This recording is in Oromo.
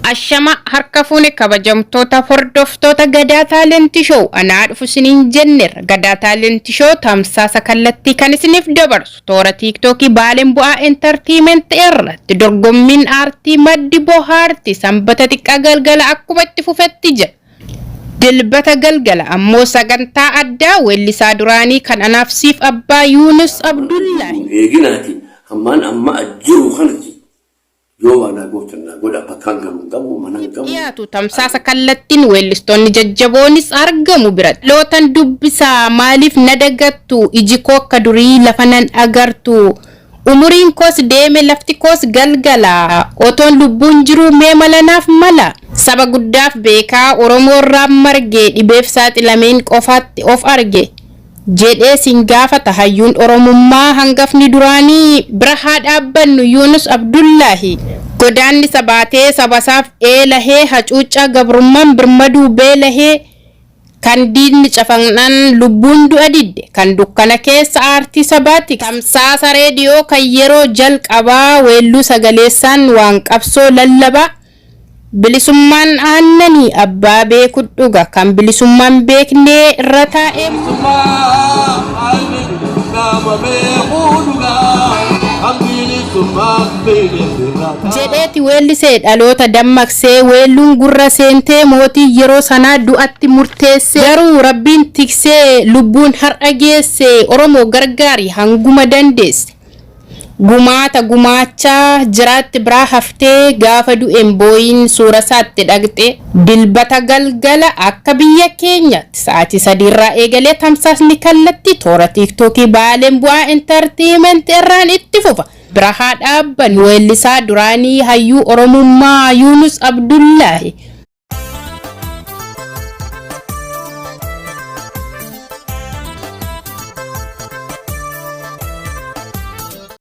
Ashama harka fuune kabajamtoota hordoftoota Gadaa Talent Show anaa dhufu isiniin jenneerra. Gadaa Talent Show tamsaasa kallattii kan isiniif dabarsu toora tiiktookii Baaleen Bu'aa Entertainment irratti dorgommiin aartii maddi bohaartii sanbata xiqqaa galgala akkuma itti fufetti jira. Dilbata galgala ammoo sagantaa addaa weellisaa duraanii kan anaaf siif abbaa Yuunus Abdullaahi. Eeginaati hammaan amma jiru kanatti yoo waa naa gootan naa godha bakkaan galu hin qabu mana hin qabu. Dhiyaatu tamsaasa kallattiin weellistoonni jajjaboonis argamu bira. Lootan dubbisaa maaliif na dagattu iji koo akka durii lafa nan agartu. Umuriin koos deeme lafti koos galgala otoon lubbuun jiruu mee mala naaf mala. Saba guddaaf beekaa Oromoo irraan marge dhibeef saaxilameen qofaatti of arge. Jedhee sin gaafata hayyuun Oromummaa hangafni duraanii bira haa dhaabbannu Yuunus Abdullaahi. Godaannisa baatee sabasaaf eelahee hacuuccaa gabrummaan birmaduu beelahee kan diinni cafaqnaan lubbuun du'a didde kan dukkana keessa aartii sabaati tamsaasa reediyoo kan yeroo jalqabaa weelluu sagaleessaan waan qabsoo lallabaa bilisummaan aannanii abbaa beeku dhuga kan bilisummaan beeknee irra taa'ee jedheeti weellisee dhaloota dammaqsee weelluun gurra seentee mootii yeroo sanaa du'atti murteessee garuu rabbiin tiksee lubbuun har'a geesse Oromoo gargaari hanguma dandeesse. Gumaata gumaachaa jiraatti biraa haftee gaafa du'een booyin suura isaatti dhaqxe dilbata galgala akka biyya keenyaatti sa'aatii sadiirraa eegalee tamsaasni kallattii toora tiiktookii Baaleen Bu'aa Entertainment irraan itti fufa. Bira haa dhaabbannu weellisaa duraanii hayyuu Oromummaa Yuunus Abdullaahi.